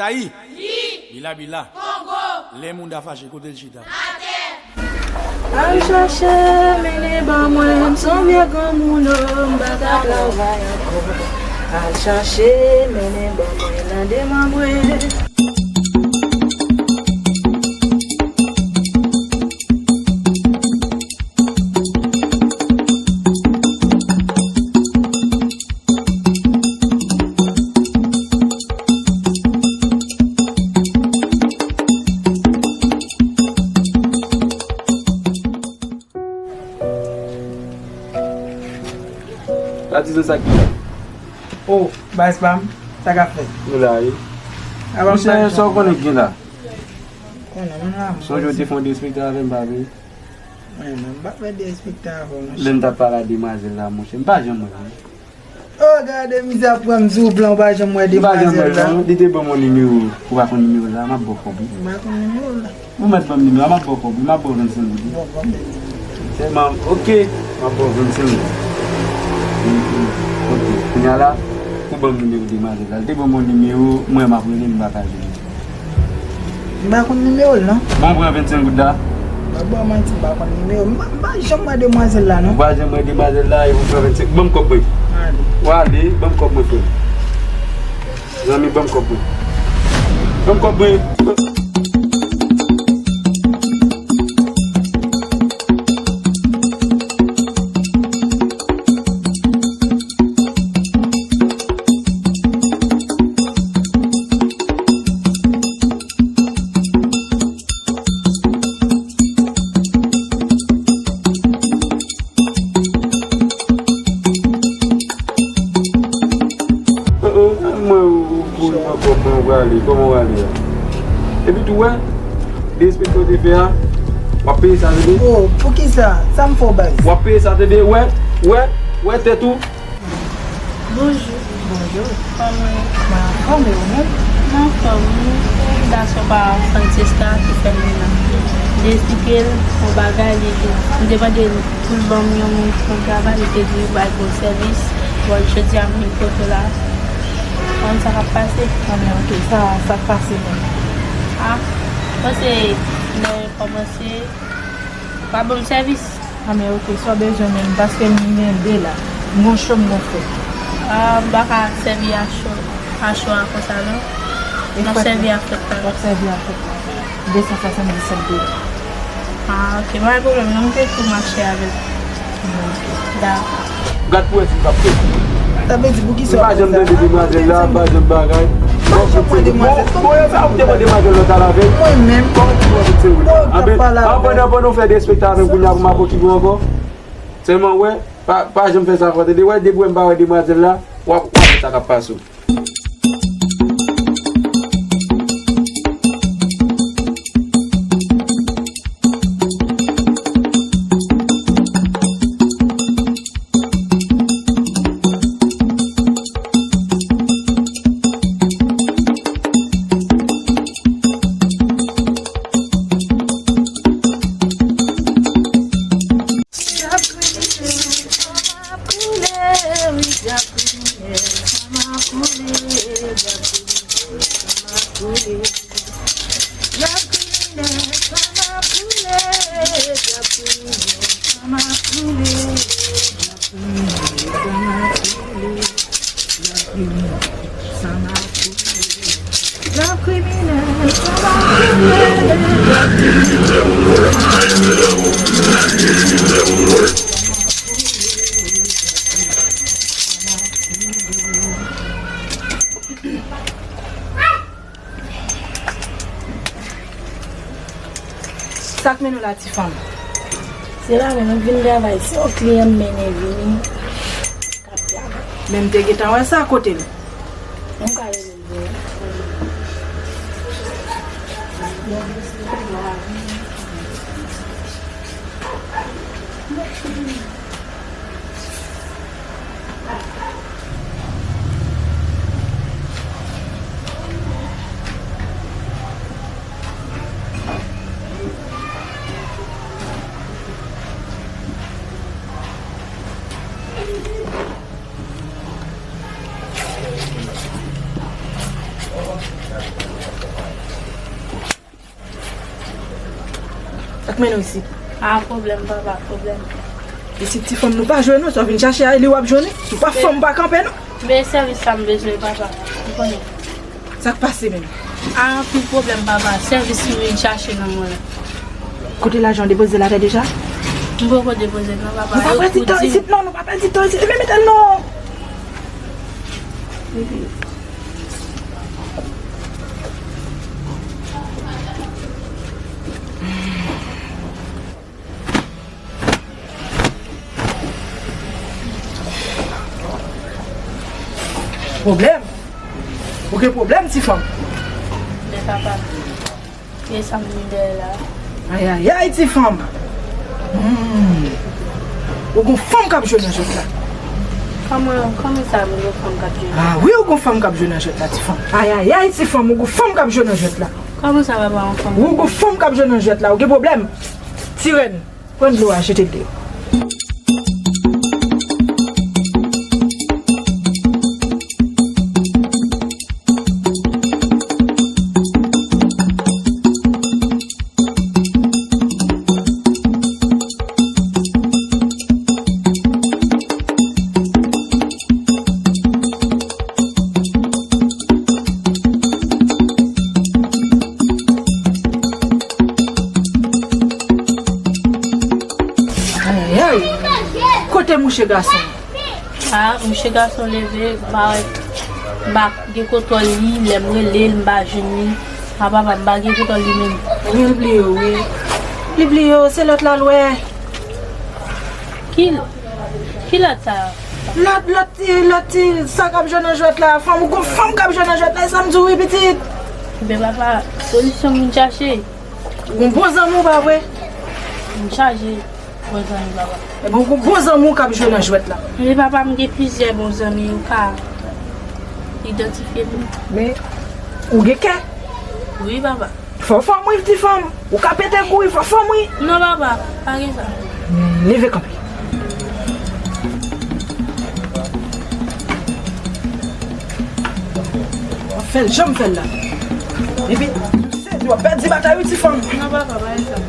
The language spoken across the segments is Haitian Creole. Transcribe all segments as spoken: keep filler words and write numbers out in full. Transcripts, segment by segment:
Ayi! Bila bila! Kongo! Lè moun ta fache, kote l chita? Atè! Al chache, mennen ban mwen, m s on vye granmoun, o, m pa ka travay ankò. Al chache, mennen ban mwen, nan de men mwen. Patizan, sa k gen la? O, baz pa m, sa k ap fèt? Nou la, wi. Monchè, sa w konnen k gen la? Konnen, m la, m. Sonje w te fè yon derespekte avè m, pa vre? Mwen menm, m pa fè derespekte avè w, monchè. Lè m t ap pale a demwazèl la, monchè, m pa janm wè l, non. O, gade mizè ap pran m sou plan, ou pa janm wè demwazèl la. M pa janm wè l, non. Li te ban m yon nimewo. Ou pa konn nimewo l la, m ap ba w kòb, wi. M pa konn nimewo l la. Ou mèt ban m nimewo a, m ap ba w kòb, wi. M ap ba w vennsenk goud, wi. Bon, bon, men. Sèlman, oke, m ap ba w vennsenk goud. Oke, kounye a la, ou ban m nimewo demwazèl la. Li te ban m yon nimewo, mwen m ap rele, m pa ka jwenn li. M pa konn nimewo l, non. Bon, pran vennsenk goud la. Ba, ba, manti, m pa konn nimewo. M pa, m pa janm wè demwazèl la, non. Ou pa janm wè demwazèl la, e ou pran vennsenk. Ban m kòb mwen. Ale. W ale, ban m kòb mwen, frè m. Zanmi, ban m kòb mwen. Ban m kòb mwen. O, o, mwen, ou, ou, ou, mwen, kòb mwen, ou prale, kòman w prale a? Epi tou, wè, derespekte w te fè a, w ap peye sa, tande? O, poukisa? Sa m fè w, baz? W ap peye sa, tande? Wè, wè, wè tèt ou. Bonjou. Bonjou. Kòman w ye? Mwen anfòm, e ou menm? Mwen anfòm wi. Gason pa Francesca ki fè m vin la. M te esplike l yon bagay, li di, m te mande l pou l ban m yon moun pou m travay, li te di li pral ba w sèvis. Bon, jodi a m vin kote w la. Kòman sa k ap pase? Anben, oke, sa, sa k pase menm? A, mwen se lè kòmanse, pa ban m sèvis. A, men oke, sa w bezwen menm, paske m gen de la. M gon cho m gon frèt. A, m pa ka sèvi a cho, a cho a konsa, non. M ap sèvi a frèt la. W ap sèvi a frèt la. De san swasanndisèt dola. A, oke, pa gen pwoblèm, non, m te tou mache avè l. Dakò. Gad pou wè si m p ap fè. Sa vle di, poukisa w ap fè sa? M pa janm tande demwazèl la, m pa janm bagay. M pa janm wè demwazèl. Bon, bon, e sa ou te wè demwazèl lòt a la vèy? Mwen menm. Kòman ti wè vennsenk goud? Bon, ou t ap pale avè l. Pandan, pandan w fè derespekte avè m kounye a pou m ap okipè w ankò. Sèlman, wè, pa, pa janm fè sa ankò, tande, wè, depi w wè m pa wè demwazèl la, w ap, w ap wè sa k ap pase w. Sa k mennen w la, ti fanm? Se pa mwen, mwen vin travay. Se yon kliyan m mennen vini k ap travay. Men m te gentan wè sa, kote l? Mwen ka rele l pou ou. Mennen w isit. A, pwoblèm, papa, pwoblèm. Isit, ti fanm, nou pa jwenn ou, sa w vin chache a, li w ap jwenn li. Nou pa fanm, pa kanpe, non. Men sèvis sa m bezwen, papa. Ou konnen. Sa k pase menm? A, anpil pwoblèm, papa. Sèvis m vin chache nan mwen la. Kote lajan w depoze l atè deja? M poko depoze l non, papa. Nou pa pèdi tan isit, non, nou pa pèdi tan isit. Ebyen, mete l non. Pwoblèm? Ou gen pwoblèm, ti fanm? Men papa, e sa m vin dèyè la. Ayayay, ti fanm! Hmm. Ou gon fanm k ap jwe nan jwèt la. Kòman, kòman sa, m gon fanm k ap jwe nan jwèt la? A wi, ou gon fanm k ap jwe nan jwèt la, ti fanm. Ayayay, ti fanm, ou gon fanm k ap jwe nan jwèt la. Kòman sa, papa, yon fanm? Ou gon fanm k ap jwe nan jwèt la, ou gen pwoblèm? Ti rèn. Pran dlo a, jete l deyò. Ayayay! Kote mouche gason? A, mouche gason leve, m pa, m pa gen kontwòl li, lè m rele l, m pa jwenn li. A, papa, m pa gen kontwòl li menm. Ebyen, li bliye w, wi. Li bliye w, se lòt la l wè. Ki, ki lòt sa? Lòt, lòt ti, lòt ti, sa k ap jwe nan jwèt la. Fanm, ou gon fanm k ap jwe nan jwèt la, e sa m di w, wi, pitit. Ebyen, papa, solisyon m vin chache. Ou gon bon zanmi w, pa vre? M chaje bon zanmi, papa. Ebyen, ou gon bon zanmi w k ap jwe nan jwèt la. Wi, papa, m gen plizyè bon zanmi, ou ka idantifye m. Men, ou gen kè. Wi, papa. Fò fanm wi, ti fanm. Ou ka pete kou wi, fò fanm wi. Non, papa, pa gen sa. Hmm, leve kanpe. W ap fè l jan m fè l la. Epi, w ap pèdi batay wi, ti fanm. Non, papa, pa gen sa.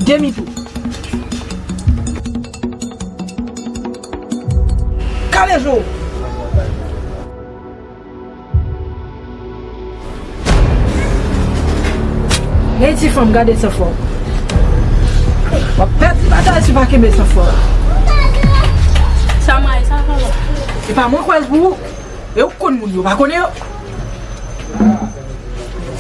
Demi tou. Kale je w. Hey, ti fanm, gade san fò. W ap pèdi batay si w pa kenbe san fò. Sa m rayi sa, papa. Se pa mwen kwè l pou ou. E ou konn moun yo, pa konnen yo.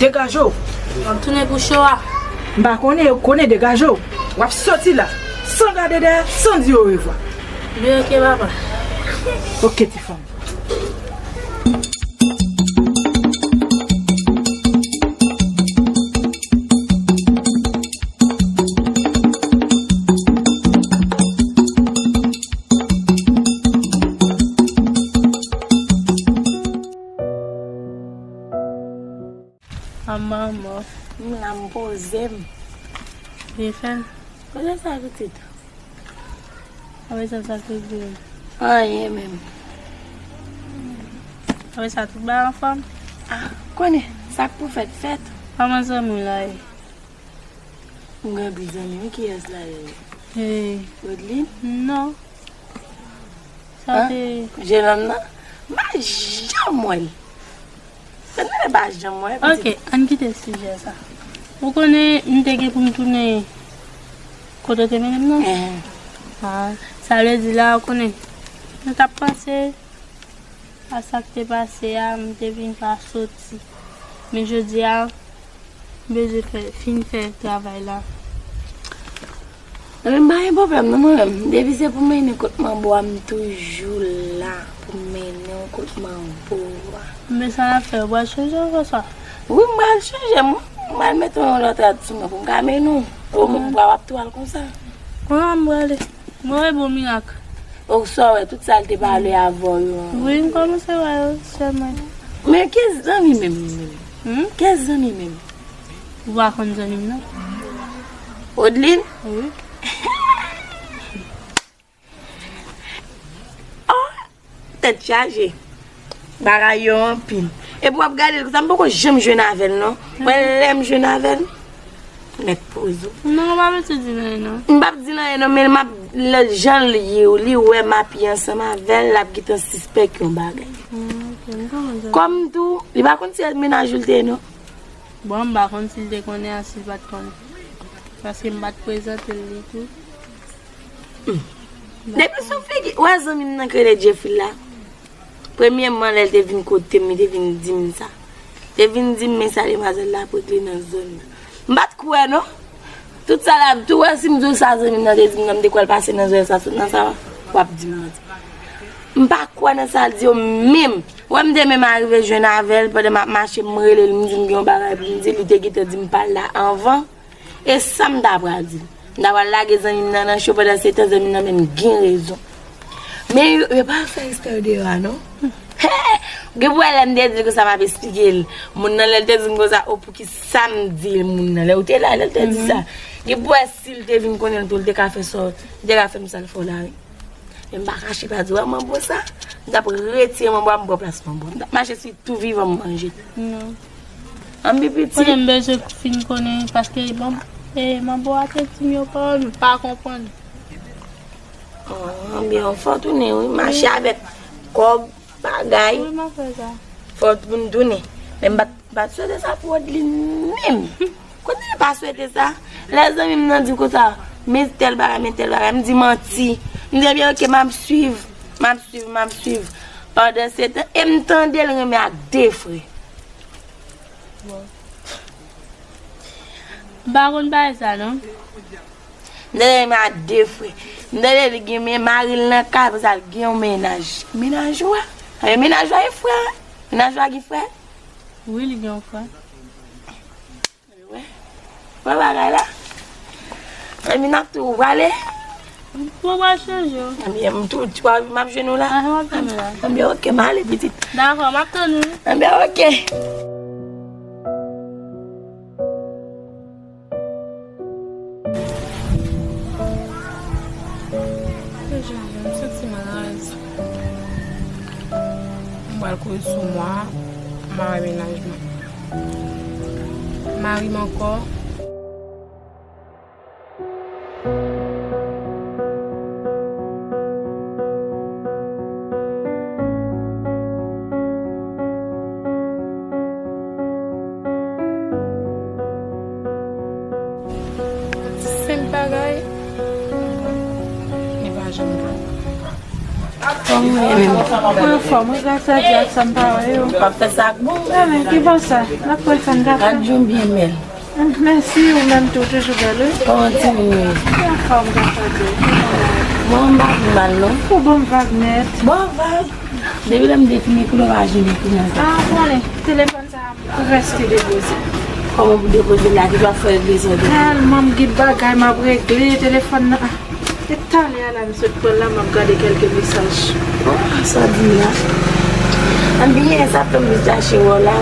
Degaje w. W ap tounen pou cho a. M pa konnen, ou konnen, degaje w. W ap soti la, san gade dèyè, san di orevwa. Byen, oke, papa. Oke, ti fanm. A manman. M la, m poze m. Byen fè. Kote sa pitit? Apre sa, sa k rive? Anyen menm. Apre sa, tout bagay anfòm? A, konnen, sa k pou fèt, fèt. Kòman zanmi w la ye? M gen anpil zanmi wi, kiyès la ye? Hey. Rodeline? Non. Sa te... Jenòm nan? M pa janm wè l. Mwen pa janm wè pitit. Oke, ann kite sijè sa. Ou konnen, m te gen pou m tounen kote w te mennen m nan? Enhen. A, sa vle di la, ou konnen, mwen t ap panse a sa k te pase a, m te vin pa soti. Men jodi a, m bezwen fè, fin fè travay la. Ebyen, m pa gen pwoblèm non, mwen menm. Depi se pou mennen kot manbo a, m toujou la pou mennen w kot manbo a. Men sa n ap fè, ou pral chanje ankò sa? Wi, m pral chanje, m, m pral mete yon lòt rad sou mwen pou m ka mennen w. Ou menm, w ap tou al konsa. Kounye a m prale. Mwen wè bon mirak. Ou sa w wè, tout sa l te pale avè w yo. Wi, m kòmanse wè yo sèlman. Men kiyès zanmi menm li menm? Hmm? Kiyès zanmi menm? Ou pa konn zanmi m nan? Odeline? Wi. Tèt chaje. Bagay yo anpil. Epi w ap gade l konsa, m poko janm jwenn avè l non. Mwen lè m jwenn avè l, m mèt poze w. Non, ou pa bezwen di l anyen non. M p ap di l anyen non, men m ap, lè jan l ye, li wè m ap ye ansanm avè l, l ap gentan sispèk yon bagay. Hmm, ok, m konprann sa. Kòm tou, li pa konn si se mennaj ou l te ye non. Bon, m pa konn si l te konnen a si l pa t konnen. Paske m pa t prezante l li tou. Depi sou figi, ou wè zanmi m nan k rele Jeffrey la. Premyèman, lè l te vin kote m, li te vin di m sa. Te vin di m, men sa demwazèl la ap regle nan zòn nan. M pa t kwè non. Tout sa la, tou wè si m di w sa zanmi m nan te di m nan, m te kwè l pase nan zòn sa, sot nan sa, w ap di m manti. M pa kwè nan sa l di yo menm. Wè m te menm arive jwenn avè l, pandan m ap mache, m rele l, m di m gen yon bagay pou m di l, li te gentan di m pa l la anvan. E sa m ta pral di l? M ta pral lage zanmi m nan nan cho, pandan se tan zanmi m nan menm gen rezon. Men yo, yo pa fè eksprè yo deyò a non. He! Gen pou wè lè m te di l konsa m ap esplike l. Moun nan lè l te di m konsa, o poukisa m di l moun nan lè ou te la, lè l te di sa. Gen pou wè si l te vin konnen l tou, l te ka fè sa, li te ka fè m sa l fè w la wi. Men m pa kache pa di w, wè manbo sa, m t ap retire manbo a, m pran plas manbo a. M t ap mache si tou vivan m manje. Non. An pi piti. Konnen m bezwen fin konnen, paske man-, e, manbo a te di m yon pawòl, m pa konprann. An, byen, fò w tounen, wi. Mache avèk kòb, bagay. Wi, m ap fè sa. Fò w tounen. Men m pa t, m pa t swete sa pou Odlin menm. Kote li pa swete sa? Lè zanmi m nan di konsa, men tèl bagay, men tèl bagay, m di manti. M di, ebyen, oke, m ap swiv, m ap swiv, m ap swiv. Pandan se tan, e m tande l renmen ak de frè. Bon. M pa konn bagay sa, non. M tande renmen ak de frè. M tande li gen men mari l nan kay, apre sa l gen yon mennaj. Mennaj ou a? E mennaj ou a e frè? Mennaj ou a gen frè? Wi, li gen yon frè. Wè, wè bagay la. Zanmi, n ap tou prale. Ou pral chanje w. Anbyen, m tou, m ap jwenn ou la. Ah, m ap jwenn ou la. Anbyen, oke, m ale pitit. Dakò, m ap tann ou. Anbyen, oke. Deja, m santi m raz. M pral kouri sou mwa, m pa wè mennaj mwen. Mari m ankò. Ti senp bagay, li pa janm bon. Kòman w ye menm? Mwen anfòm, wi, gras a Dye ak sa m pa wè yo. W ap fè sa ak bon? Amèn, ki bò sa? N ap pran fè n gade. Gad jan w byen bèl. Mèsi, ou menm tou, toujou bèl, wi. Kòman timoun yo ye? Anfòm, gras a Dye. Bon, m pa vin mal, non. Ou ban m vag nèt. Bon, vag. Depi lè m defini koulè, w pa janm ekri nan sa. Ah, ou konnen, telefòn sa a, m prèske depoze. Kòman pou depoze l la, ki w ap fè regle sa w depoze? Tèlman m gen bagay m ap regle, telefòn nan. E talè a la, m sot pran l la, m ap gade kèlke mesaj. Oh, sa w di m la. Anbyen, sa fè m vin chache wè w la,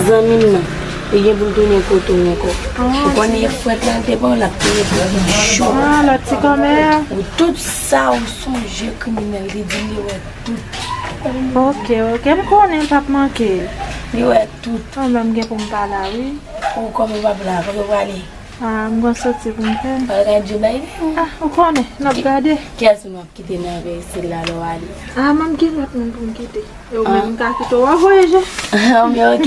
zanmi m nan. Li gen pou l tounen kote w ankò. Ah, ou konnen se frèt la, l te pran w, l ap tounen pou l cho. Ah, lòt ti kòmè a. Ou tout sa ou sonje kriminèl, li di li wè tout. Ok, ok, m konnen l p ap manke. Li wè tout. Mwen menm gen pou m pa la, wi. Ou kòman w p ap la, kote w prale? Ah, m gon soti pou m fè. Pral gade Joe Biden. Ah, ou konnen, n ap gade. Kiyès moun w ap kite nan veyikil la lè w ale? Ah, m ap gen lòt moun pou m kite. E ou menm, m ka kite w, w ap vwayaje. Anbyen, ok.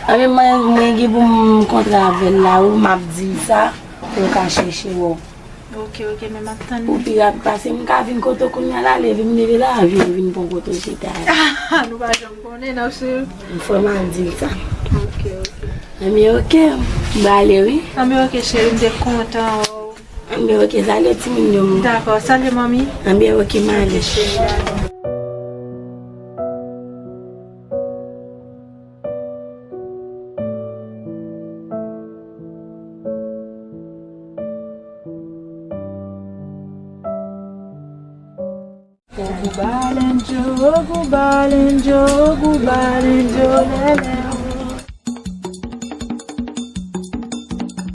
Anbyen, mwen, mwen gen pou m kontre avè l la, wi, m ap di l sa, pou l ka chèche wè w. Ok, ok, men m ap tann li. Ou pi rapid pase m, m ka vin kote w kounye a la, leve m leve la, vin, vin pran kote w chita a. Ah, nou pa janm konnen, n ap swiv. Fò m al di l sa. Ok, ok. Anbyen, ok, m prale, wi. Anbyen, ok, cheri, m te kontan wè w. Anbyen, ok, salye timoun yo. Dakò, salye manmi. Anbyen, ok, m ale. Ok, cheri, ale. Ogou balenjo, ogou balenjo, ogou balenjo, lèlè.